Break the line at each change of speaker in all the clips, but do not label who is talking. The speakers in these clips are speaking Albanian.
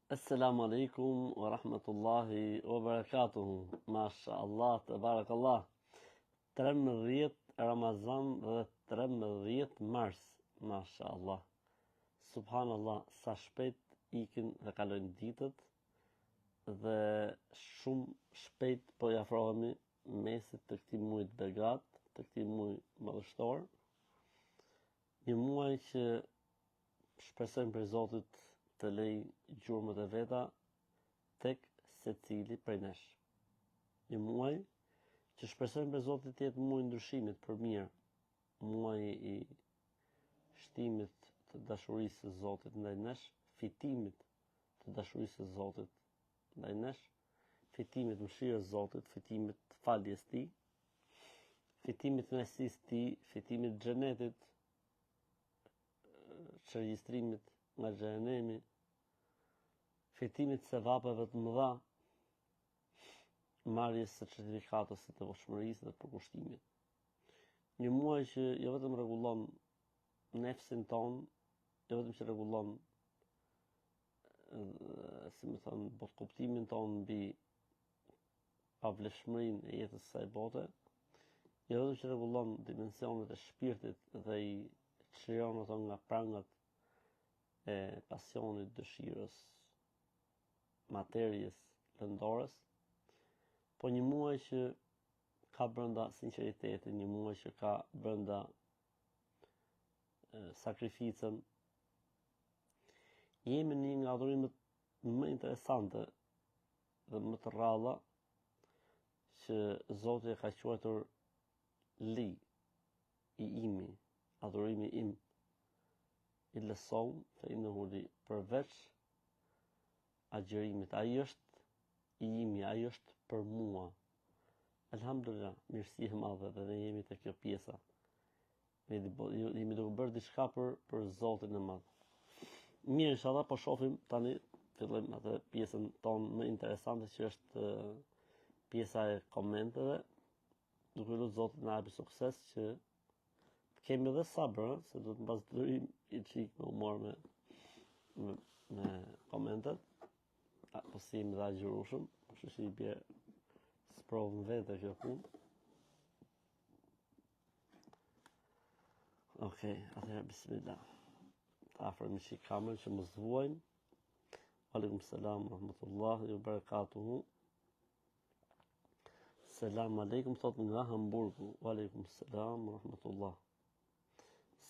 Esselamu alaikum wa rahmatullahi wa barakatuhu. Masha Allah, tabarakallah. 13 Ramazan dhe 13 Mars. Masha Allah. Subhanallah, sa shpejt ikin dhe kalojnë ditët dhe shumë shpejt po i afrohemi mesit të këtij muaji të begatë, të këtij muaji madhështor. Një muaj që Shpresojmë prej Zotit të lejë gjurmët e veta tek secili prej nesh. Një muaj që shpresojmë prej Zotit të jetë muaj i ndryshimit për mirë, muaji i shtimit të dashurisë së Zotit ndaj nesh, fitimit të dashurisë së Zotit ndaj nesh, fitimit të mëshirës së Zotit, fitimit të faljes së tij, fitimit të kënaqësisë së tij, fitimit të xhenetit, çregjistrimit nga xhehenemi, fitimit të sevapeve të mëdha, marrjes së certifikatës së devotshmërisë dhe përkushtimit. Një muaj që jo vetëm rregullon nefsin tonë, jo vetëm që rregullon si me thënë, botëkuptimin tonë mbi pavlefshmërinë e jetës së kësaj bote, jo vetëm që rregullon dimensionet e shpirtit dhe i çliron ato nga prangat e pasionit, dëshirës, materies, lëndores, po një muaj që ka brenda sinqeritetin, një muaj që ka brenda sakrificën. Jemi në një nga adhurimet më interesante dhe më të rralla që Zoti e ka quajtur li i imi, adhurimi im illa saum fe innehu li përveç agjërimit, ai është i imi, ai është për mua. Elhamdulillah, mirësi e madhe dhe ne jemi te kjo pjesa. Ne jemi duke bërë diçka për për Zotin e Madh. Mirë, inshallah po shohim tani fillojmë atë pjesën tonë më interesante që është pjesa e komenteve. Duke lutur Zotin na japë sukses që të kemi edhe sabër, se duhet me pas durim i çik me u marrë me me, me komentet. A, po si jemi dhe agjërueshëm, kështu që i bie sprovë në vete kjo punë. Ok, atëherë bismillah. Ta afrojmë një çik kamerën që mos vuajmë. Aleikum selam, rahmetullahi wa barakatuhu. Selam aleikum, thot nga Hamburgu. Aleikum selam, rahmetullah.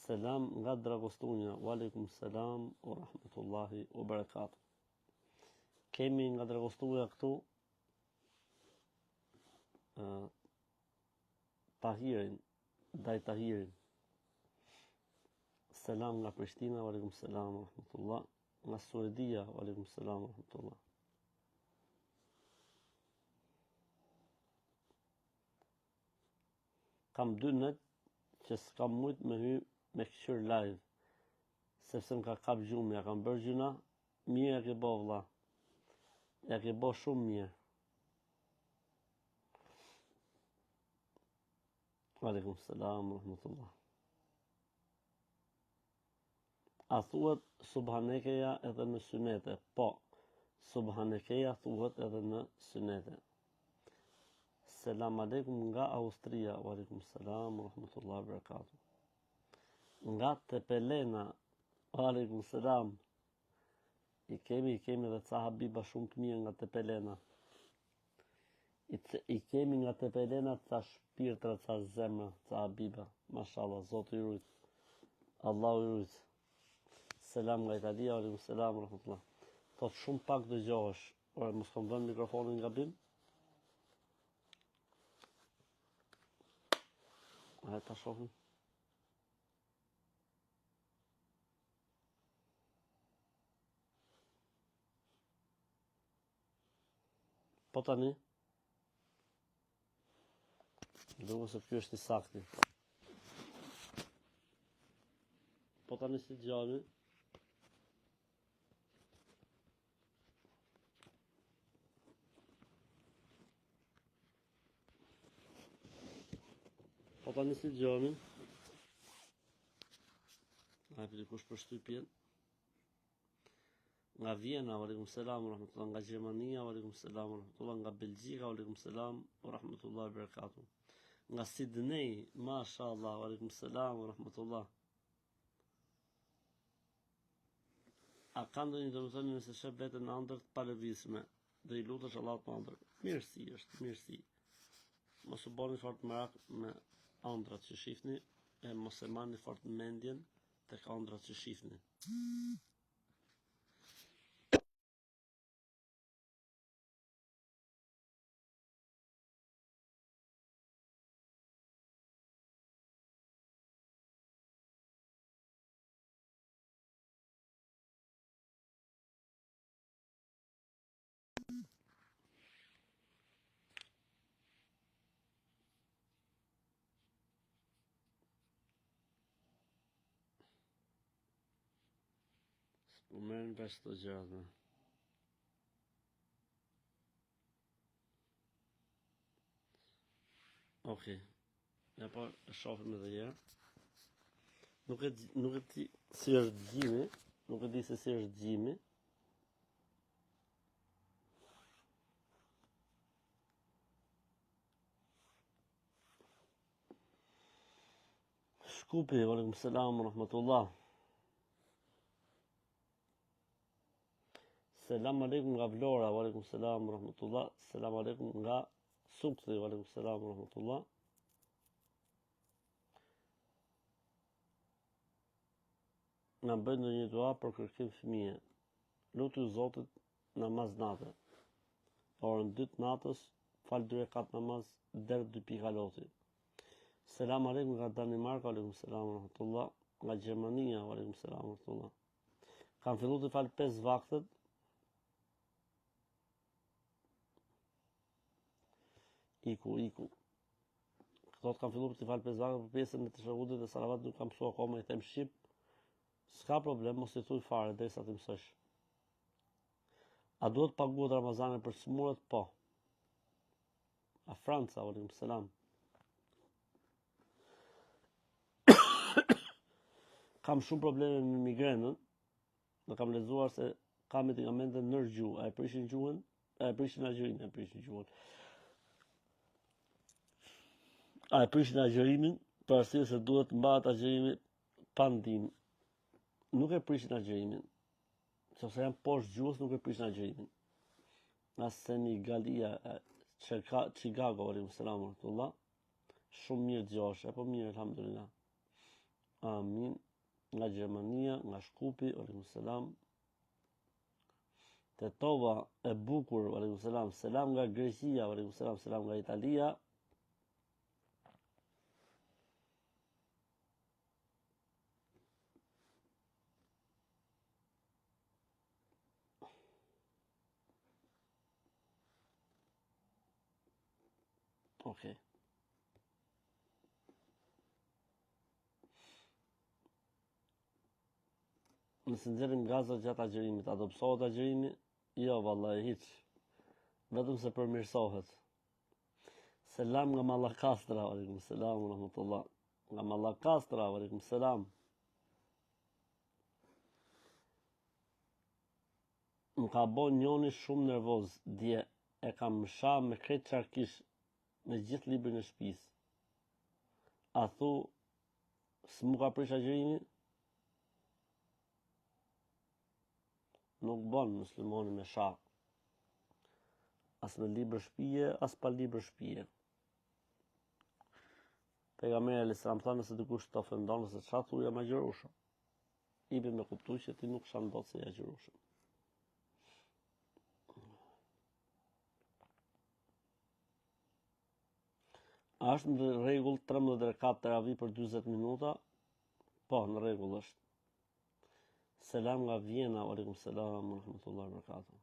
Selam nga Dragostunja. Aleikum selam, rahmetullahi wa barakatuhu. Kemi nga Dragostunja këtu uh, Tahirin, daj Tahirin. Selam nga Prishtina, wa alaikum selam, rahmetullah. Nga Suedia, wa alaikum selam, rahmetullah. Kam dy net që s'kam mujt me hy me këqyr live, sepse më ka kap gjumi, a kam bërë gjynah, mirë e ke bo vlla, e ke bo shumë mirë. Aleikum selam, rahmetullah. A thuhet subhanekeja edhe në synete? Po, subhanekeja thuhet edhe në synete. Selam aleikum nga Austria, wa aleikum selam, rahmetullah, barakatuh. Nga Tepelena, wa aleikum selam. I kemi, i kemi dhe ca habiba shumë të mirë nga Tepelena. I, i kemi nga Tepelena ca shpirtra, ca zemra, ca habiba. Mashallah, Zoti i rujt. Allahu i rujt. Selam nga Italia, aleikum selam, rahmetullah. Thot shumë pak dëgjohesh. Ore, mos kam vënë mikrofonin gabim. Hajde ta shohim. Po tani Duket se ky është i sakti Po tani si dëgjohemi Po tani si dëgjohemi A e dikush përshtypjen? Nga Vjena, wa alaikum selam wa rahmatullah, nga Gjermania, wa alaikum selam wa rahmatullah, nga Belgjika, wa alaikum selam wa rahmatullah wa barakatuh. Nga Sydney, mashallah, wa alaikum selam wa rahmatullah. A ka ndonjë domethënie nëse sheh veten në ëndërr të palëvizshme dhe i lutesh Allahut në ëndërr? Mirësi është, mirësi. Mos u bëni fort merak me ëndrrat që shihni e mos e marrni fort mendjen tek ëndrrat që shihni. S'po merren vesh këto gjërat me. Okej. Ja po e shohim edhe një herë. Nuk e nuk e di si është dëgjimi, nuk e di se si është dëgjimi. Shkupi, wa alaikum selam, rahmatullah. Selam aleikum nga Vlora, wa alaikum selam, rahmatullah. Selam aleikum nga Sukthi, wa alaikum selam, rahmatullah. Na bëj ndonjë dua për kërkim fëmije. Lutju Zotit namaz nate. Orën 2 të natës, fal 2 rekat namaz, derdh dy pika loti. Selam aleikum nga Danimarka, aleikum selam rahmatullah, nga Gjermania, aleikum selam rahmatullah. Kam fillu të fal 5 vaktet. Iku, iku. Këto të kam fillu të fal 5 vaktet, për pjesën e teshehudit dhe salavat nuk kam mësuar akoma i them shqip. S'ka problem, mos i thuj fare derisa të mësosh. A duhet paguhet Ramazani për sëmurët? Po. A Franca, wa selam. kam shumë probleme me migrenën dhe kam lexuar se ka medikamente nër gjuhë, a e prishin gjuhën? A e prishin agjërimin, a e prishin gjuhën. A e prishin agjërimin? Për arsye se duhet mbahet agjërimi pa ndihmë. Nuk e prishin agjërimin. Sepse janë poshtë gjuhës nuk e prishin agjërimin. Nga Senegalia, Chicago, alaikum selam rahmatullah. Shumë mirë dëgjohesh, e po mirë, alhamdulillah. Amin. Nga Gjermania, nga Shkupi, alaikum selam. Tetova e bukur, alaikum selam. Selam nga Greqia, alaikum selam. Selam nga Italia. Okej. Nëse nxjerrim gaza gjatë agjërimit, a dobësohet agjërimi? Jo, vallahi hiç. Vetëm se përmirësohet. Selam nga Mallakastra, aleikum selam rahmetullah. Nga Mallakastra, aleikum selam. Më ka bo njoni shumë nervoz dje, e kam sha me krejt çfarë kish, me gjithë librin e shtëpisë. A thu s'mu ka prish agjërimi? Nuk bon muslimoni me sha. As me libër shtëpie, as pa libër shtëpie. Pejgamberi alejhi selam tha nëse dikush të ofendon ose çfarë thuj jam agjërueshëm. I bie me kuptu që ti nuk shan dot se je agjërueshëm. A është në rregull 13 rekat teravi për 40 minuta? Po, në rregull është. Selam nga Vjena, wa alaikum selam, wa rahmatullahi wa barakatuh.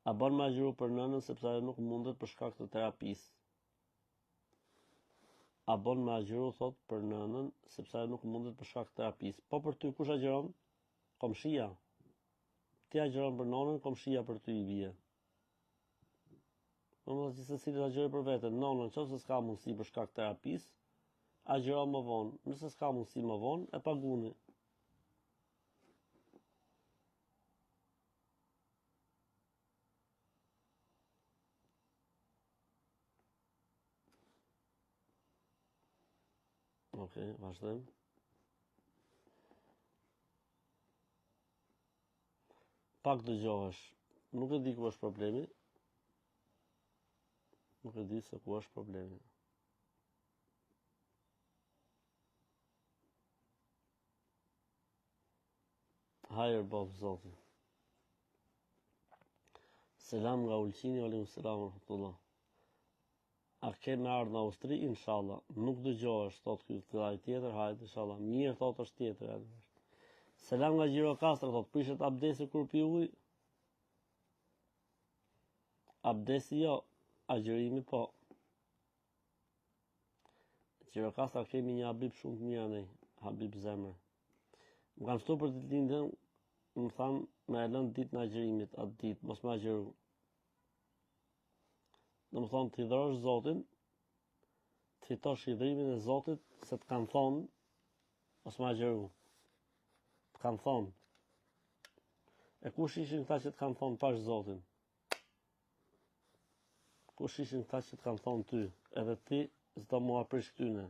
A bën me agjëru për nënën sepse ajo nuk mundet për shkak të terapisë? A bën me agjëru thot për nënën sepse ajo nuk mundet për shkak të terapisë. Po për ty kush agjëron? Komshia. Ti agjëron për nënën, komshia për ty i bie. Domethënë gjithsecili të agjërojë për veten, nënën nëse s'ka mundësi për shkak të terapisë, agjëron më vonë. Nëse s'ka mundësi më vonë, e paguni. Ok, vazhdojmë. Pak dëgjohesh. Nuk e di ku është problemi. Nuk e di se ku është problemi. Hajër boftë zoti. Selam nga Ulqini, alejkum selam, rahmetullah. A ke me ardhë në Austri, inshallah. Nuk dëgjohesh, thot ky vëllai tjetër, hajde, inshallah. Mirë, thot është tjetër. Hajde. Selam nga Gjirokastra, thot, prishet abdesi kur pi ujë? Abdesi jo, agjërimi po. Gjirokastra kemi një Habib shumë të mirë anej, Habib zemre. Më kanë ftu për ditëlindjen, më thanë me e lënë ditën e agjërimit, atë ditë, mos me agjëru. Domethënë të hidhrosh Zotin, të fitosh hidhrimin e Zotit, se të kanë thonë, mos me agjëru. Të kanë thonë. E kush ishin këta që të kanë thonë pash Zotin? Kush ishin këta që të kanë thonë ty? Edhe ti s'do m'ua prish këtyne.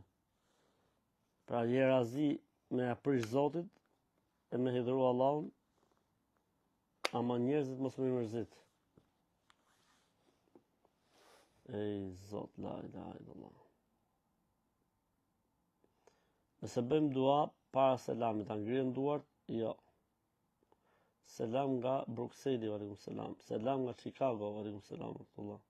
Pra je razi me ia prish Zotit e me hidhru Allahun, Ama njerëzit mos me mërzit. Ej, zot, la ilaha illallah. Nëse bëjmë dua para selamit, a ngrihen duart? Jo. Selam nga Brukseli, aleikum selam. Selam nga Chicago, aleikum selam, rahmetullah.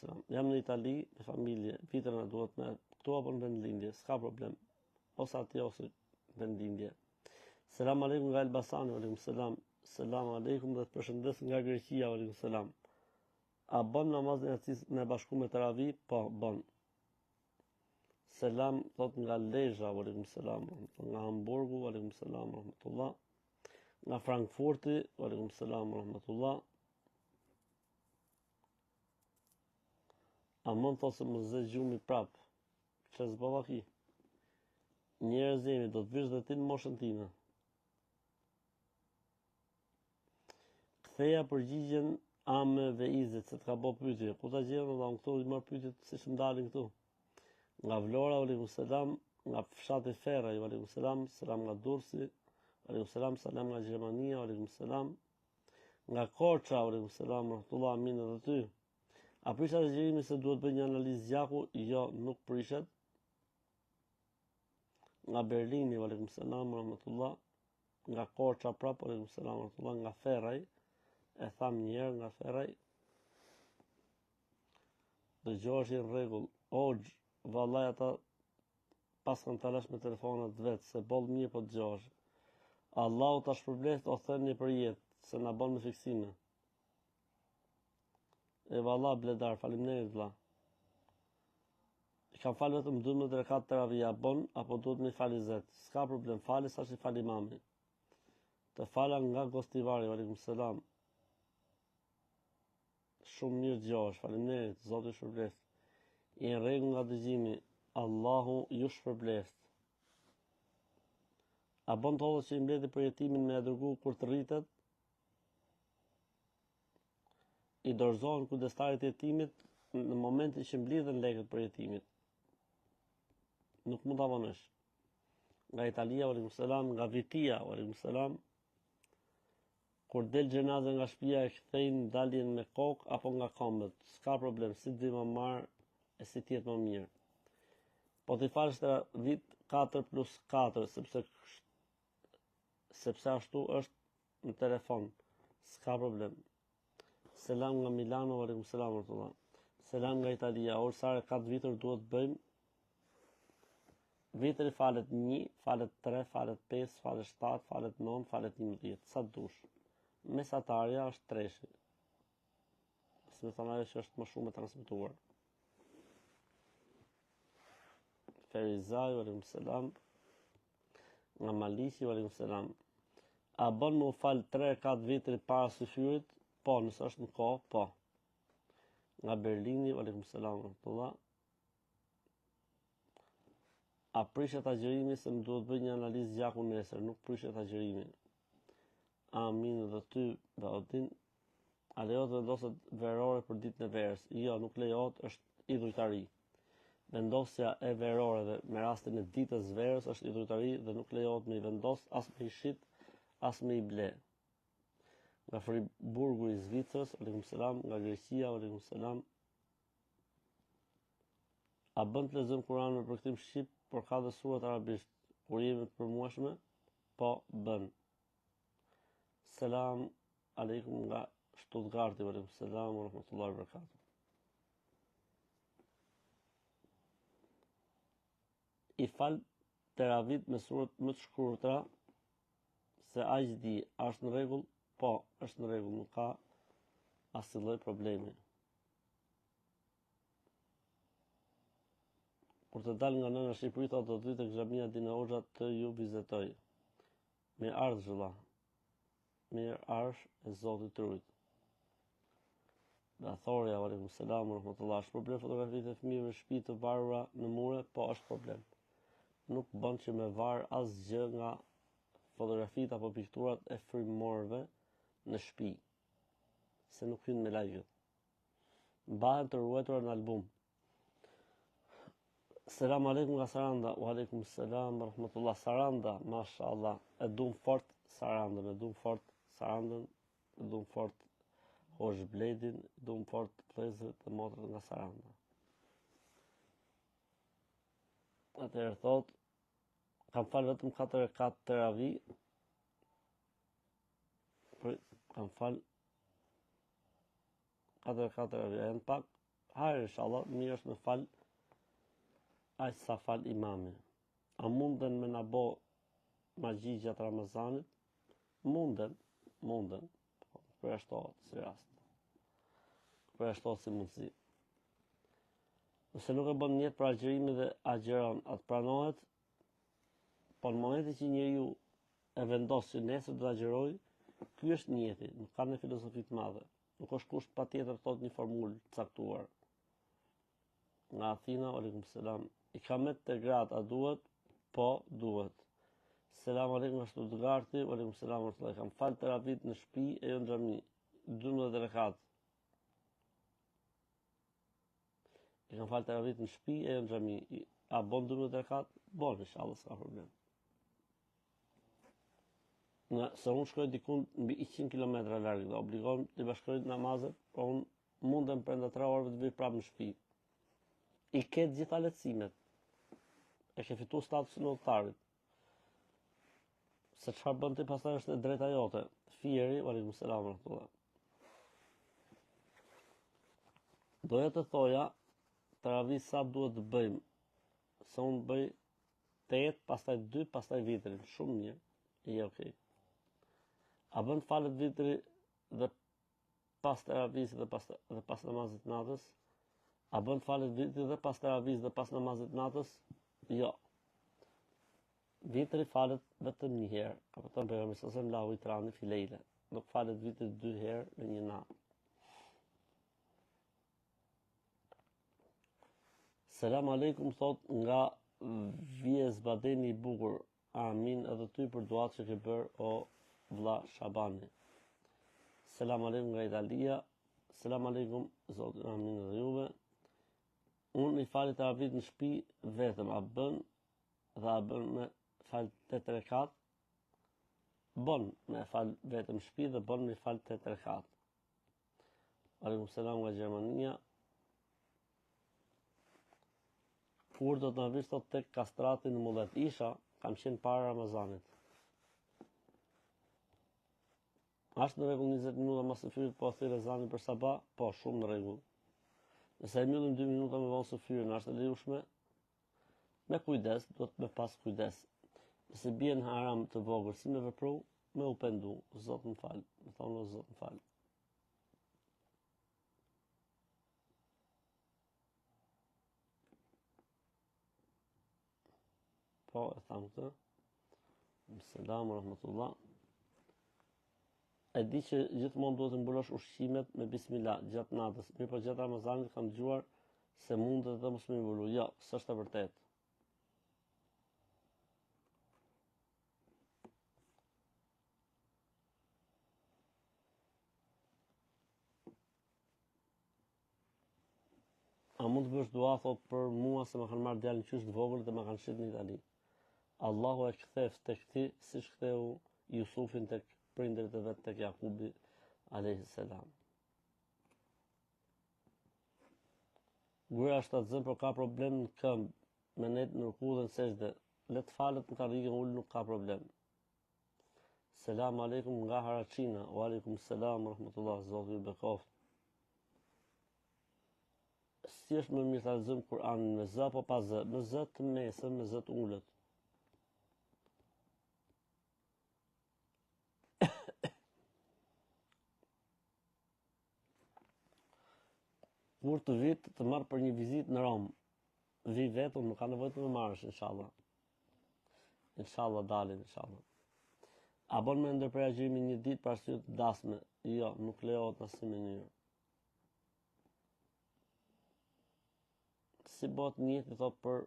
Selam. Jam në Itali me familje, vitrën a duhet me këtu apo në vendlindje, s'ka problem. Ose atje ose vendlindje. Selam aleikum nga Elbasani, aleikum selam. Selam aleikum dhe të përshëndes nga Greqia, aleikum selam. A bën namazin e jacisë me bashku me teravi? Po, bën. Selam thot nga Lezha, aleikum selam, nga Hamburgu, aleikum selam, rahmetullah. Nga Frankfurti, aleikum selam, rahmetullah. A mund thot se më zë gjumi prap. Që s'bova ki. Njerëz jemi, do të vish dhe ti në moshën time. Ktheja përgjigjen Ame Veizit, se të ka bo pyetje. Ku ta gjejmë vëlla, unë këtu i marr pyetjet siç më dalin këtu. Nga Vlora, aleikum selam, nga fshati Ferraj, aleikum selam, selam nga Durrësi, aleikum selam, selam nga Gjermania, aleikum selam. Nga Korça, aleikum selam, rahmetullah, amin edhe ty. A prishet agjërimi se duhet bëj një analizë gjaku? Jo, nuk prishet. Nga Berlini, aleikum selam, rahmetullah. Nga Korça prap, aleikum selam, rahmetullah. Nga Ferraj, e tham një herë nga Ferraj. Dëgjohesh në rregull. Hoxhë, vallaj ata paskan talash me telefonat vetë, se boll mirë po dëgjohesh. Allahu ta shpërbleftë o thënie për jetë, se na bën me fiksime. E valla Bledar, faleminderit vlla. I kam falë vetëm 12 rekat teravi, a bën apo duhet me i fal 20? S'ka problem, fali sa që fal imami. Të fala nga Gostivari, aleikum selam. Shumë mirë dëgjohesh, faleminderit, Zoti ju shpërbleftë. Je në rregull nga dëgjimi, Allahu ju shpërbleftë. A bën të hodhët që i mbledhi për jetimin me e dërgu kur të rritet? I dorëzohen kujdestarit të jetimit në momentin që mblidhen lekët për jetimit. Nuk mund ta vonosh. Nga Italia, aleikum selam, nga Vitia, aleikum selam. Kur del xhenaze nga shtëpia e kthejnë daljen me kokë apo nga këmbët. S'ka problem, si të vi më mbarë e si të jetë më mirë. Po t'i falësh teravit 4 plus 4, sepse sepse ashtu është në telefon. S'ka problem. Selam nga Milano, aleikum selam rahmetullah. Selam nga Italia, or sa rekat vitër duhet të bëjmë? Vitri falet 1, falet 3, falet 5, falet 7, falet 9, falet 11, sa të dush. Mesatarja është treshi. Si me thënë ajo që është më shumë e transmetuar. Ferizaj, aleikum selam. Nga Maliqi, aleikum selam. A bën me u fal 3 rekat vitri para syfyrit? Po, nëse është në kohë, po. Nga Berlini, aleikum selam, rahmetullah. A prishet agjërimi se më duhet bëj një analizë gjaku nesër, nuk prishet agjërimi. Amin dhe ty, Beodin. A lejohet të vendoset verore për ditën e verës? Jo, nuk lejohet, është idhujtari. Vendosja e veroreve me rastin e ditës verës është idhujtari dhe nuk lejohet me i vendos as me i shit, as me i ble. Nga Friburgu i Zvicrës, aleikum selam, nga Greqia, aleikum selam. A bën të lexojmë Kur'an me përkthim shqip, por ka dhe surat arabisht, kur jemi të përmueshme? Po, bën. Selam aleikum nga Stuttgarti, aleikum selam, rahmetullahi wabarakatuh. I fal teravit me surat më të shkurtra se aq di, a është në rregull? Po, është në rregull, nuk ka asnjë lloj problemi. Kur të dal nga nëna Shqipëri, thotë do të vij tek xhamia Dine Hoxha të ju vizitoj. Mirë ardhsh vëlla. Mirë ardhsh e Zoti të rujt. Bathorja, aleikum selam, rahmetullah. Është problem fotografitë e fëmijëve në shtëpi të varura në mure? Po, është problem. Nuk bën që me var asgjë nga fotografitë apo pikturat e frymorëve në shtëpi. Se nuk hyjnë melaiket. Mbahen të ruajtura në album. Selam aleikum nga Saranda. Wa aleikum selam rahmetullah. Saranda, mashallah. E dum fort Sarandën, e dum fort Sarandën, e dum fort Hoxhë Bledin, e dum fort vëllezërit dhe motrat nga Saranda. Atëherë thot, kam fal vetëm 4 rekat teravi. Por kam fal 4 rekat teravi, janë pak Hajr inshallah, mirë është me fal aq sa fal imami. A munden me na bo magji gjatë Ramazanit? Munden, munden. Po, përjashtohet si rast. Përjashtohet si mundësi. Nëse nuk e bën nijet për agjërimin dhe agjëron, a të pranohet? Po në momentin që njeriu e vendos që nesër do të agjëroj, ky është nijeti, nuk ka një filozofi të madhe. Nuk është kusht patjetër thotë një formulë të caktuar. Nga Athina, aleikum selam. Ikamet te gratë, a duhet? Po, duhet. Selam aleikum nga Stuttgarti, aleikum selam rahmetullah. Kam fal teravit në shtëpi e jo në xhami. 12 rekat. I kam fal teravit në shtëpi e jo në xhami. A bon 12 rekat? Bon, inshallah, s'ka problem. Nëse unë shkoj dikun mbi 100 km larg dhe obligohem të bashkoj namazet, po unë mundem brenda 3 orëve të vij prapë në shtëpi. I ke të gjitha lehtësimet. E ke fituar statusin e udhëtarit. Se çfarë bën ti pastaj është e drejta jote. Fieri, wa alaikum selam rahmetullah. Doja të thoja, teravi sa duhet të bëjmë, se unë bëj 8, pastaj 2, pastaj vitrin. Shumë mirë. Je okay. A bën të falet vitri dhe pas teravisë dhe pas dhe pas namazit të natës? A bën të falet vitri dhe pas teravisë dhe pas namazit të natës? Jo. Vitri falet vetëm një herë. Ka thënë pejgamberi sallallahu alajhi wasallam la vitrani fi lejle. Nuk falet vitri dy herë në një natë. Selam aleikum thot nga Wiesbadeni i bukur. Amin edhe ty për duat që ke bërë o vlla Shabani. Selam aleikum nga Italia. Selam aleikum zoti amin edhe juve. Unë i fali teravit në shtëpi vetëm a bën dhe a bën me fal 8 rekat. Bën me fal vetëm në shtëpi dhe bën me fal 8 rekat. Aleikum selam nga Gjermania. Kur do të na vish sot tek Kastrati në Mullet? Isha, kam qenë para Ramazanit. A është në rregull 20 minuta mas syfyrit po thirr ezani për sabah? Po, shumë në rregull. Nëse e mbyllim 2 minuta më vonë syfyrin, a është e lejushme? Me kujdes, duhet me pas kujdes. Nëse bie në haram të vogël, si me vepru, me u pendu, Zot më fal, me thonë o Zot më fal. Po, e thamë këtë. Selam, rahmetullah. E di që gjithmonë duhet të mbulosh ushqimet me bismillah gjatë natës. Mirëpo gjatë Ramazanit kam dëgjuar se mundet edhe mos me mbulu. Jo, s'është e vërtetë. A A mund të bësh dua thot për mua se më kanë marrë djalin qysh të vogël dhe më kanë shit në Itali. Allahu e ktheft tek ti siç ktheu Jusufin tek prindërit e vet tek Jakubi alayhi salam. Gruaja është shtatzënë por ka problem në këmbë, me nejt në ruku dhe në sexhde. Le të falet në karrige ulur nuk ka problem. Selam aleikum nga Haraçina, wa aleikum selam rahmetullah, Zoti ju bekoftë. Si është më mirë ta lexojmë Kur'anin me zë apo pa zë? Me zë të mesëm, me zë të ulët. Kur të vi të marr për një vizitë në Romë, vi vetëm, nuk ka nevojë të më marrësh, inshallah. Inshallah dalim, inshallah. A bën me ndërpre agjërimin një ditë për arsye të dasme? Jo, nuk lejohet në asnjë mënyrë. Si bëhet nijeti thot për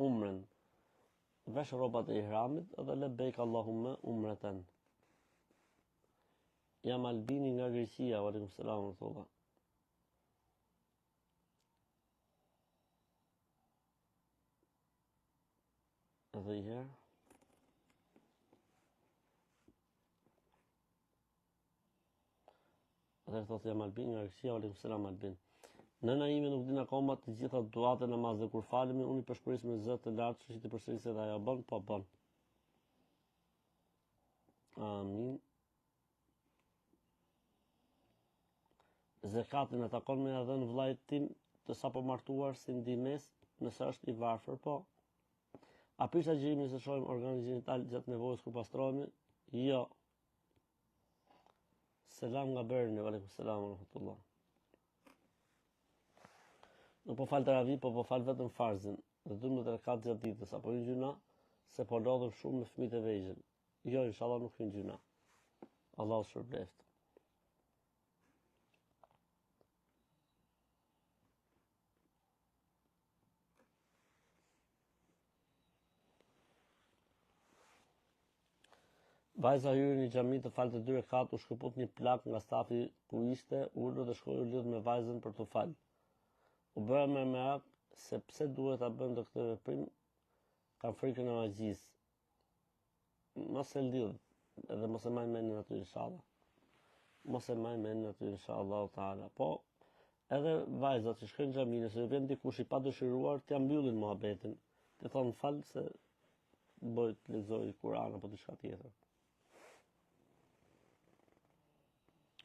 umren? Vesh rrobat e ihramit dhe lebejk Allahumme umreten. Jam Albini nga Greqia, wa alaikum salam wa rahmatullah. Edhe një herë. Dhe thotë jam Albin nga Greqia, wa alaikum salam Albin. Nëna ime nuk din akoma të gjitha duat e namazit dhe kur falemi unë i pëshpëris me zë të lartë, kështu që t'i përsëris edhe ajo bën, po bën. Amin. Zekatin a takon me ia dhënë vllait tim të sapo martuar si ndihmesë, nëse është i varfër, po. A prish agjërimi nëse shohim organin gjenital gjatë nevojës kur pastrohemi? Jo. Selam nga Berni, aleikum selam rahmetullah. Nuk po fal teravi, po po fal vetëm farzin dhe 12 rekat gjatë ditës, a po hyn gjynah se po lodhem shumë me fëmijët e vegjël. Jo, inshallah nuk hyn gjynah. Allahu shpërbleft. Vajza hyri në xhami të falte dy rekat, u shkëput një plak nga stafi ku ishte ulur dhe shkoi u lidh me vajzën për t'u fal. U bëra me merak se pse duhet ta bënte këtë veprim, kam frikën e magjisë. Mos e lidh edhe mos e maj mendjen aty inshallah. Mos e maj mendjen aty inshallah taala. Po edhe vajzat që shkojnë në xhami, nëse ju vjen dikush i padëshiruar, t'ia mbyllin muhabetin. T'i thonë fal se bëj të lexoj Kur'an apo diçka tjetër.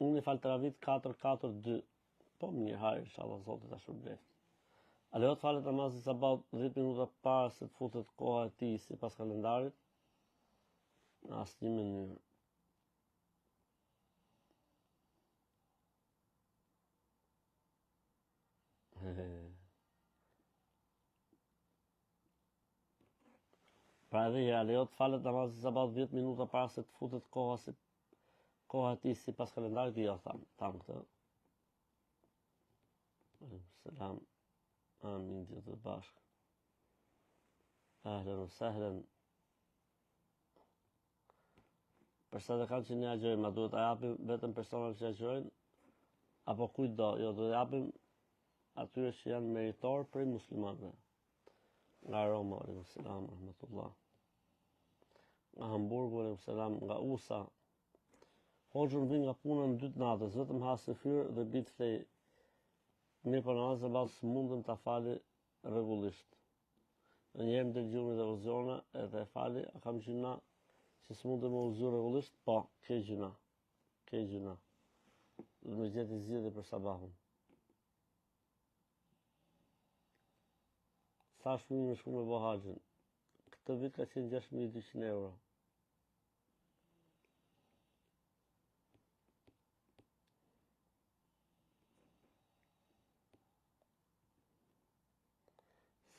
Unë i fal teravit 4 4 2. Po mirë, hajr, inshallah Zoti ta shpërbleft. A lejohet të falet namazi i sabahut 10 minuta para se të futet koha e tij sipas kalendarit? Në asnjë mënyrë. Pra edhe a lejohet të falet namazi i sabahut 10 minuta para se të futet koha si koha e tij sipas kalendarit jo tham, tham këtë. Selam. Amin të të bashkë. Ahlen wa sahlen. Për sadakan që ne agjërojmë, a duhet ta japim vetëm personave që agjërojnë apo kujtdo? Jo, duhet ta japim atyre që janë meritor prej muslimanëve. Nga Roma, aleikum selam, rahmetullah. Nga Hamburgu, aleikum selam, nga USA. Hoxhë unë vij nga puna në dy të natës, vetëm ha syfyr dhe bi të flej. Mirëpo namazin e sabahut s'mundem ta fali rregullisht. Ndonjëherë më del gjumi dhe u zgjona edhe e fali, a kam gjynah që s'mundem me u zgju rregullisht? Po, ke gjynah. Ke gjynah. Dhe me gjet zgjidhje për sabahun. Sa është me shku me bo haxhin? Këtë vit ka qenë 6200 euro.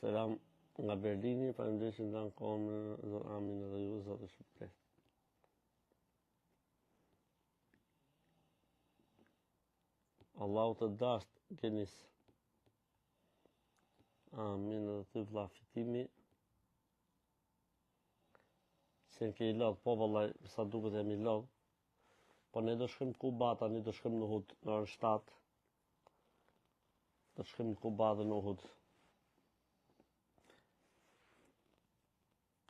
Selam nga Berlini, faleminderit që ndan kohën me Zot Amin edhe ju, Zoti shpërbleft. Allahu të dasht, Genis. Amin edhe ty vlla fitimi. Se në ke i lodh, po vëllai, sa duket jam i lodh. Po ne do shkojmë Kuba, tani do shkojmë në Hud, në orën 7. Do të shkojmë në Kuba dhe në Uhud.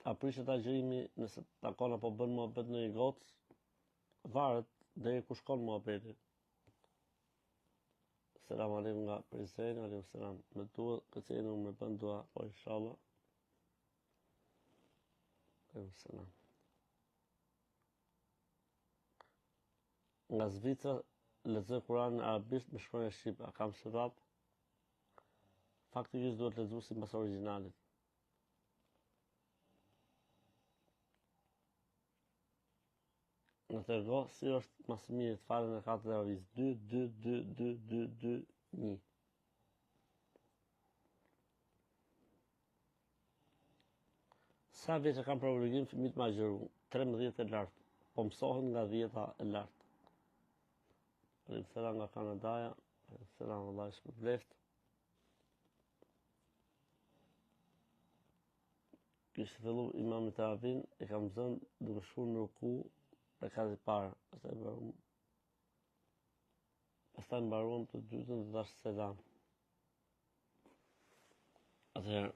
A prishet agjërimi nëse takon apo bën muhabet me një gocë? Varet deri ku shkon muhabeti. Selam aleikum nga Prizreni, aleikum selam. Më duhet këtë që më bën dua, po inshallah. Aleikum selam. Nga Zvicra lexoj Kur'anin arabisht me shkronja shqip, a kam sevap? Faktikisht duhet lexu sipas origjinalit. Na trego si është më së miri të falen rekatet e teravisë 2 2 2 2 2 2 1. Sa vjeç e kanë për obligim fëmijët me agjëru? 13 e lart. Po mësohen nga 10 e lart. Aleikum selam nga Kanadaja. Aleikum selam Allahu shpërbleft. Kishte fillu imami teravin, e kam zënë duke shku në ruku rekati parë, pastaj mbarum. Pastaj mbaruam të dytën dhe dhash selam. Atëherë,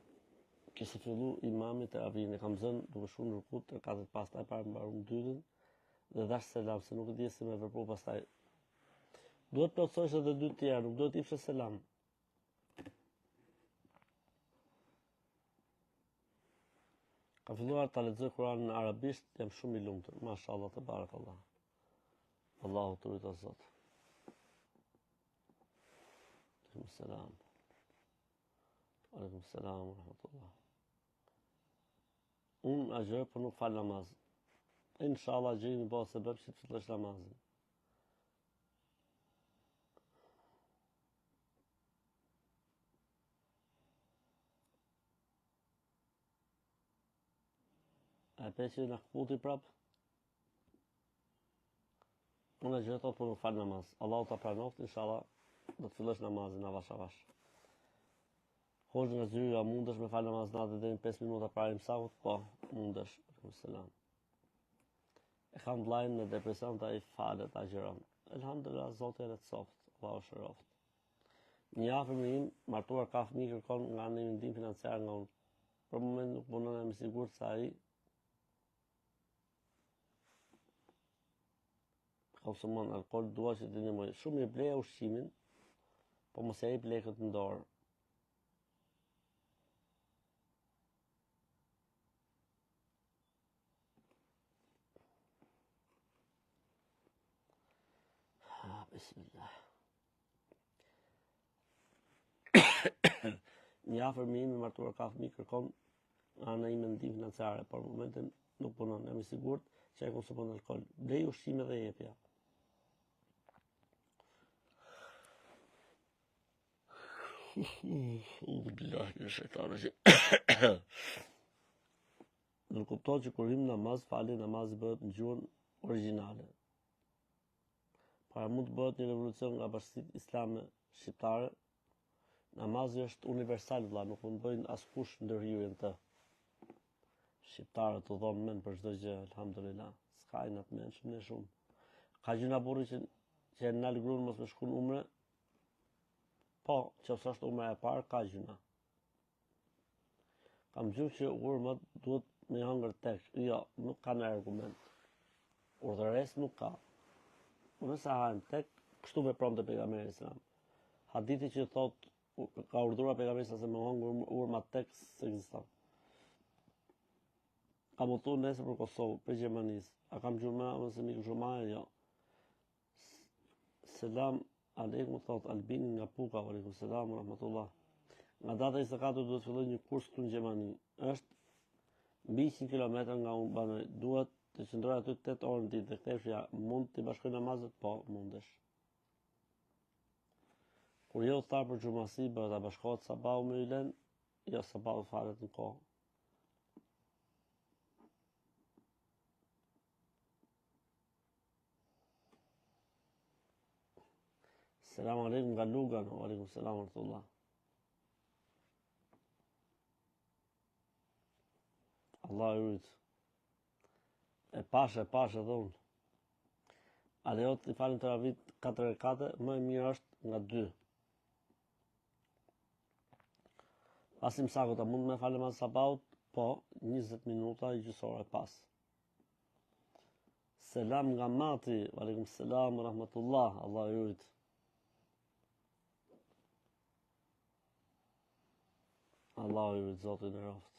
kishte fillu imami teravin, e kam zënë duke shku në ruku të rekatit pastaj parë mbarum të dytën dhe dhash selam, se nuk e di si me vepru pastaj. Duhet plotësojsh edhe dy të tjera, nuk duhet jepshe selam. Kam filluar ta lexoj Kur'anin në arabisht, jam shumë i lumtur. Mashallah tebarakallah. Allahu të rujt o Zot. Aleikum selam. Aleikum selam rahmetullah. Unë agjëroj por nuk fal namaz. Inshallah agjërimi bëhet sebeb që të fillosh namazin. A e pe që na këputi prap? Unë agjëroj thotë por nuk fal namaz. Allahu ta pranoft, inshallah, do të fillosh namazin avash avash. Hoxhë nga zyra, mundesh me fal namaz natë deri në 5 minuta para imsakut? Po, mundesh. Aleikum selam. E kam vllain në depresion të ai falet, agjëron. Elhamdulillah, Zoti e lehtësoft, Allahu shëroft. Një afërm im, martuar ka fëmijë kërkon nga ana ime ndihmë financiare nga unë. Për moment nuk punon jam i sigurt se ai konsumon alkool, dua që t'i ndihmoj. Shumë mirë bleja ushqimin, po mos ia jep lekët në dorë. Bismillah. Një afërm im i martuar ka fëmijë kërkon nga ana ime ndihmë financiare, por në momentin nuk punon, jam i sigurt që ai konsumon alkool. Blej ushqime dhe jepja. Billahi minash shaitanir rajim. Nënkuptohet që kur hyjmë në namaz, falje namazi bëhet në gjuhën origjinale. Para mund të bëhet një revolucion nga bashkësitë islame shqiptare. Namazi është universal vëlla, nuk mund të bëjnë askush ndërhyrje në të. Shqiptarët u dhonë mend për çdo gjë, alhamdulillah. S'ka inat të mençëm ne shumë. Ka gjynah burri që që e nal gruan mos me shku në umre. Po, qoftë është umre e parë, ka gjynah. Kam dëgju që hurmat duhet me hangër tek. Jo, nuk ka në argument. Urdhëresë nuk ka. Po nëse hahen tek, kështu vepronte pejgamberi sallallahu Hadithi që thot ka urdhëruar pejgamberi se me hangër hurma tek s'ekziston. Kam udhëtu nesër për Kosovë, prej Gjermanisë. A kam gjynah nëse më ik xhumaja? Jo. Selam aleikum thot Albini nga Puka, aleikum selam rahmetullah. Nga data 24 duhet të filloj një kurs këtu në Gjermani. Është mbi 100 km nga unë banoj. Duhet të qëndroj aty 8 orë në ditë dhe kthehem ja mund t'i bashkoj namazet? Po, mundesh. Kur je udhëtar për xhuma si bëhet a bashkohet sabahu me ylen? Jo, sabahu falet në kohë. Selam aleikum nga Lugano, aleikum selam rahmetullah. Allahu rujt. E pash, e pash edhe unë. A lejohet t'i falim teravit 4 rekate, më e mirë është nga 2. Pas imsakut, a mund me falë namaz sabahut? Po, 20 minuta i gjysë ore pas. Selam nga Mati, alaikum selam, rahmatullah, Allahu ju rujt. Allahu ju rujt, Zoti nderoftë.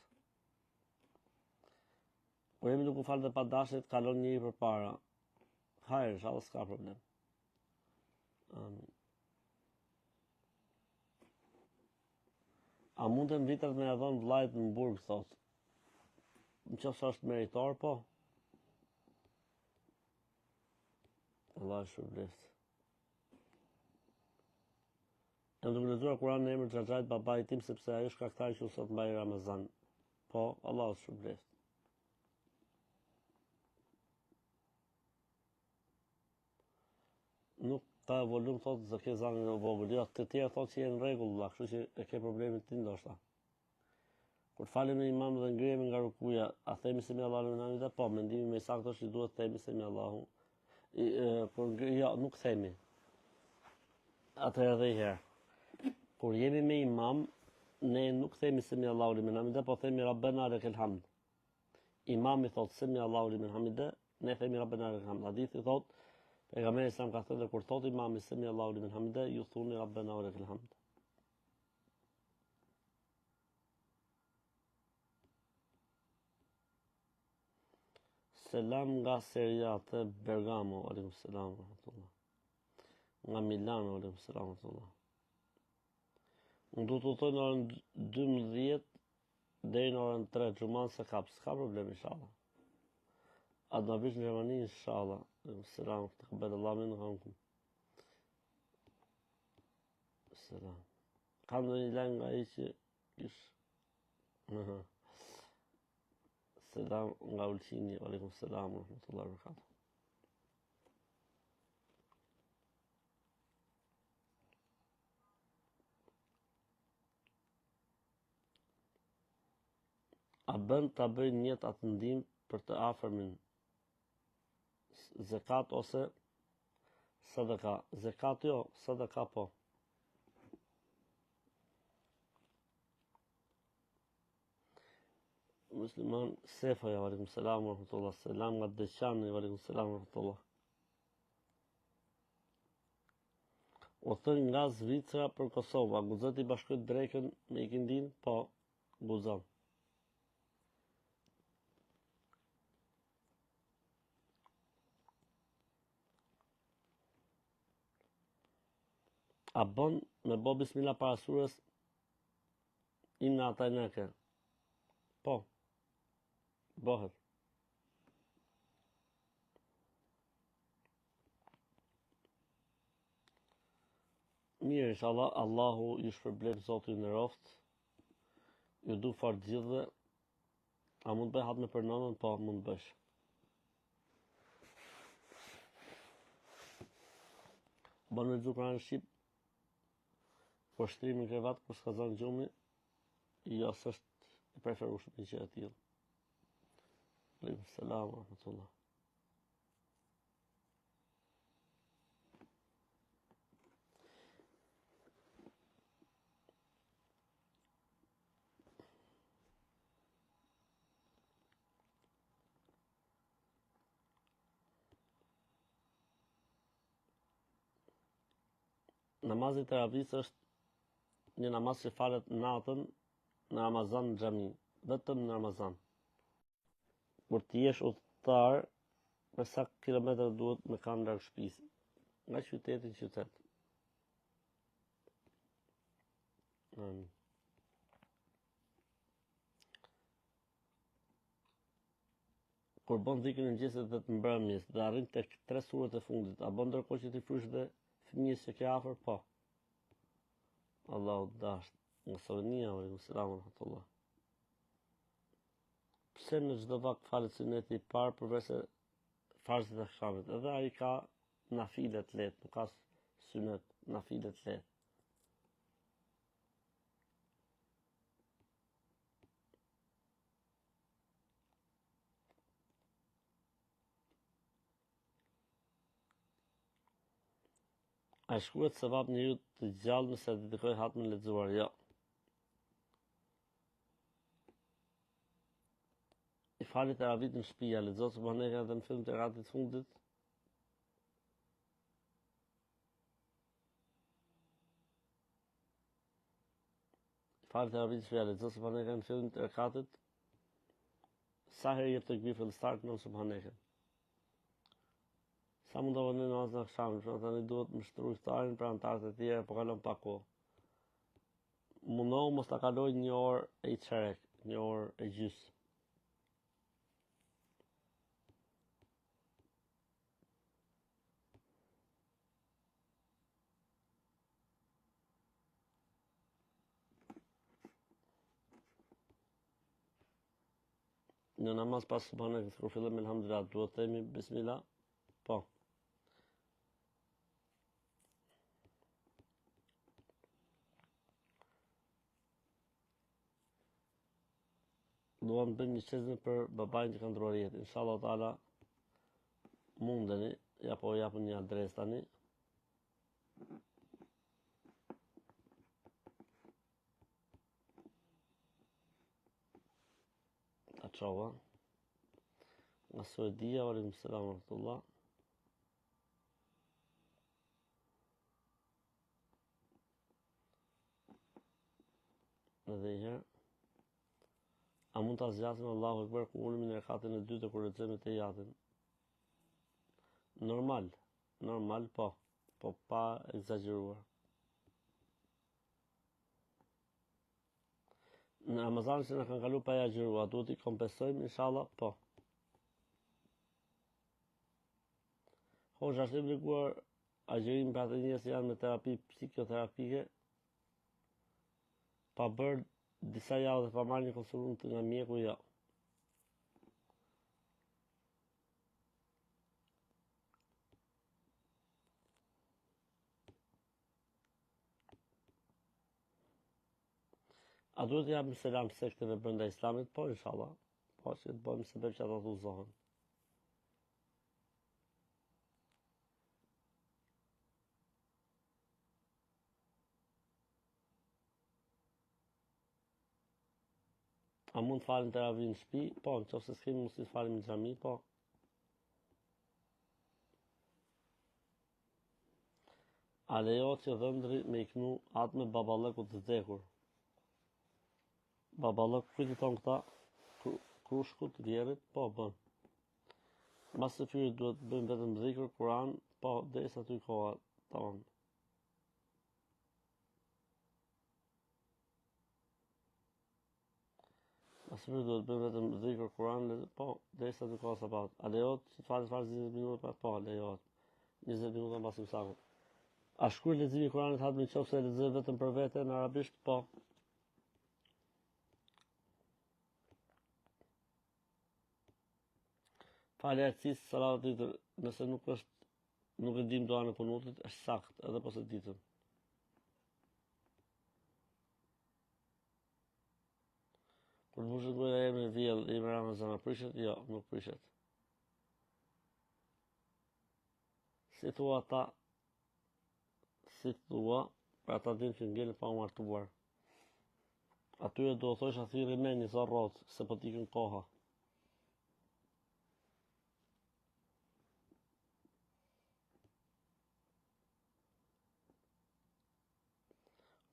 Kur jemi duke u falë dhe pa dashje të kalon njëri përpara. Hajr, inshallah s'ka problem. Amin. A mundem vitrat me ia dhënë vllait në burg, thot. Në qoftë se është meritor, po. Allahu ju shpërbleftë. Jam duke lexuar Kur'an në emër të xhaxhait babait tim sepse ai është shkaktari që unë sot mbaj Ramazan. Po, Allahu të shpërbleftë. Nuk ka volum thotë se ke zanin e vogël. Jo, të tjerë thotë që je në rregull, vëlla, kështu që e ke problemin ti ndoshta. Kur falim me imam dhe ngrihemi nga rukuja, a themi semi Allahu limen hamide? Po, mendimi më i saktë është që duhet të themi semi Allahu. I, e, kur jo, nuk themi. Atëherë edhe një herë. Kur jemi me imam, ne nuk themi semi Allahu limen hamide, po themi Rabbena lekel hamd. Imami thot semi Allahu limen hamide, ne themi Rabbena lekel hamd. Hadithi thot pejgamberi sa ka thënë kur thot imami semi Allahu limen hamide, ju thuni Rabbena lekel hamd. Selam nga Serie A të Bergamo, alaikum selam rahmetullah. Nga Milano, alaikum selam rahmetullah. Unë do të udhëtoj në orën 12 deri në orën 3, xhuman s'e kap, s'ka problem inshallah. A do na vish në Gjermani inshallah. Alaikum selam, tekabbel Allahu minna wa minkum. Selam. Ka ndonjë lajm nga ai që ish. Aha. Selam nga Ulqini, alaikum selam, rahmetullahi wa barakatuh. A bën ta bëj nijet atë ndihmë për të afërmin? Zekat ose sadaka? Zekat jo, sadaka po. Musliman Sefa, ja, alaikum selam, rahmetullah, selam nga Deçani, alaikum selam, rahmetullah. Udhëtoj nga Zvicra për Kosovë, a guxoj t'i bashkoj drekën me ikindin? Po, guxon. A bën me bo bismillah para surës Inna atajnake? Po, bëhet. Mirë, inshallah, Allahu ju shpërbleftë, Zoti ju nderoftë. Ju du fort gjithëve. A mund të bëj hatme për nënën? Po, mund të bësh. Bën me lexu Kur'an shqip. Po shtrihemi në krevat kur s'ka zënë gjumi, jo s'është e preferueshme një gjë e tillë. Alejkum selam rahmetullah. Namazi i teravisë është një namaz që falet natën në Ramazan në xhami, vetëm në Ramazan. Kur të jesh udhëtar, për sa kilometra duhet me kanë larg shtëpisë, nga qyteti në qytet. Amin. Kur bën dhikrin e mëngjesit dhe të mbrëmjes dhe arrin tek tre suret e fundit, a bën ndërkohë që t'i frysh dhe fëmijës që ke afër? Po. Allahu të dashtë. Nga Slovenia, alaikum selam rahmetullah. Pse në çdo vakt falet syneti i parë përveç se farzit e akşamit? Edhe ai ka nafile të lehtë, nuk ka synet nafile të lehtë. A i shkruhet sevap njeriut të gjallë nëse e dedikoi hatmen e lexuar? Jo. I fali teravit në shtëpi, a lexon subhaneke edhe në fillim të rekatit të fundit? I fali teravit në shtëpi, a lexon subhaneke në fillim të rekatit? Sa herë jep tekbir fillestar në subhaneke? Sa mund ta vonojmë namazin e akshamit, për tani duhet me shtru iftarin për anëtarët e tjerë, po kalon pak kohë. Mundohu mos ta kaloj një orë e një çerek, një orë e gjysë. Në namaz pas subhanekes kur fillojmë elhamdulillah, duhet të themi bismillah? Po. Duam të bëjmë një çezme për babain që ka ndruar jetë. Inshallah taala mundeni, ja po japim një adresë tani. Ta çova. Nga Suedia, wa alaikum salam wa rahmatullah. Edhe një herë. A mund ta zgjasim Allahu Ekber kur ulemi në rekatin e dytë kur lexojmë etehijatin? Normal, normal po, po pa ekzagjeruar. Në Ramazan që na kanë kalu pa agjëru, a duhet t'i kompensojmë, inshallah, po. Hoxhë, është i obliguar agjërimi për ata njerëz që janë me terapi psikoterapike, pa bërë disa javë dhe pa marrë një konsultim nga mjeku, jo. A duhet të japim selam sekteve brenda islamit? Po, inshallah. Po, që të bëjmë sebep që ata të udhëzohen. A mund të falim teravi në shtëpi? Po, në qoftë se s'kemi mundësi të falim në xhami, po. A lejohet që dhëndri me i knu hatme baballëkut të vdekur? Baballëk, kujt i thonë këta? Krushkut, vjehrrit? Po, bën. Mas syfyrit duhet të bëjmë vetëm dhikër, Kur'an, po, derisa t'hyjë koha, tamam. Mas syfyrit duhet të bëjmë vetëm dhikër, Kur'an, po, derisa t'hyjë koha sabahut. A lejohet që të falet farz 20 minuta? Po, lejohet. 20 minuta mbas imsakut. A shkruhet leximi i Kur'anit hatme në qoftë se e lexoj vetëm për vete në arabisht? Po. Falja e jacisë salavat vitër, nëse nuk është nuk e dim duan e kunutit, është sakt, edhe po s'e ditëm. Kur të mbushet goja me vjell, i me Ramazan, a prishet? Jo, nuk prishet. Si thua ata, si thua, për ata djem që ngelen pa u martuar. Atyre do u thosha thirri mendjen sa rrotë, se po t'ikën koha.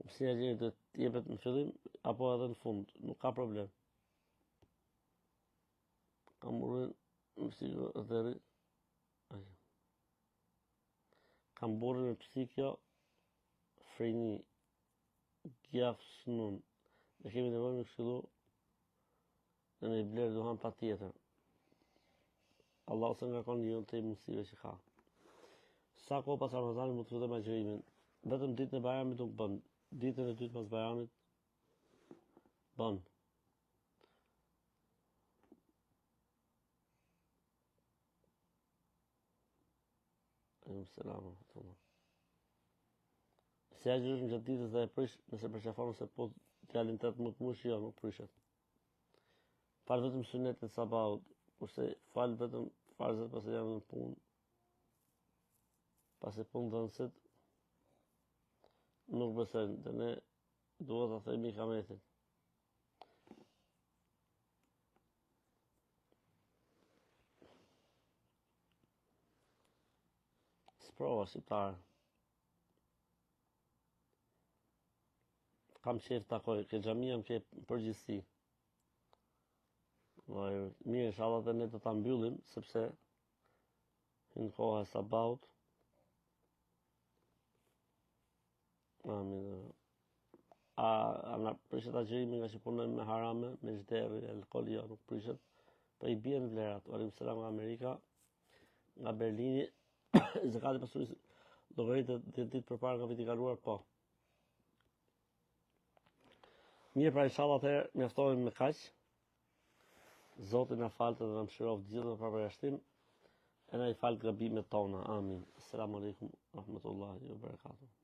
Mësimi i agjërimit do të jepet në fillim apo edhe në fund, nuk ka problem. Kam burrin me psiko dhe Kam burrin me psikofreni Gjafsnun. Ne kemi nevojë me këshillu dhe me i blerë duhan pa tjetër. Allahu s'e ngarkon njeriun tej mundësive që ka. Sa kohë pas Ramazanit mund të fillojmë agjërimin? Vetëm ditën e Bajramit nuk bën. Ditën e dytë pas Bajramit bën. Alejkum selam rahmetullah. Si agjëron gjatë ditës dhe e prish, nëse përqafon ose puth djalin 18 muajsh, jo, nuk prishet. Fal vetëm sunetet e sabahut, kurse fal vetëm farzet pasi jam në punë. Pasi punëdhënësit nuk besojnë, dhe ne duhet ta themi ikametin. Sprova shqiptare. Kam qejf të takoj, ke xhamia më ke përgjithësi. Mirë, inshallah dhe ne do ta mbyllim, sepse hyn koha e sabahut. Amin. A, a na prishet agjërimi ngaqë punojmë me harame, me zhderri, alkool, jo, nuk prishet. Po i bien vlerat. Alejkum selam nga Amerika, nga Berlini, zekati i pasurisë llogaritet 10 ditë përpara nga viti i kaluar, po. Mirë, pra inshallah atëherë mjaftohemi me kaq. Zoti na faltë dhe na mëshiroftë të gjithëve pa përjashtim. E na i faltë gabimet tona. Amin. Assalamu alaikum rahmetullahi wa barakatuh.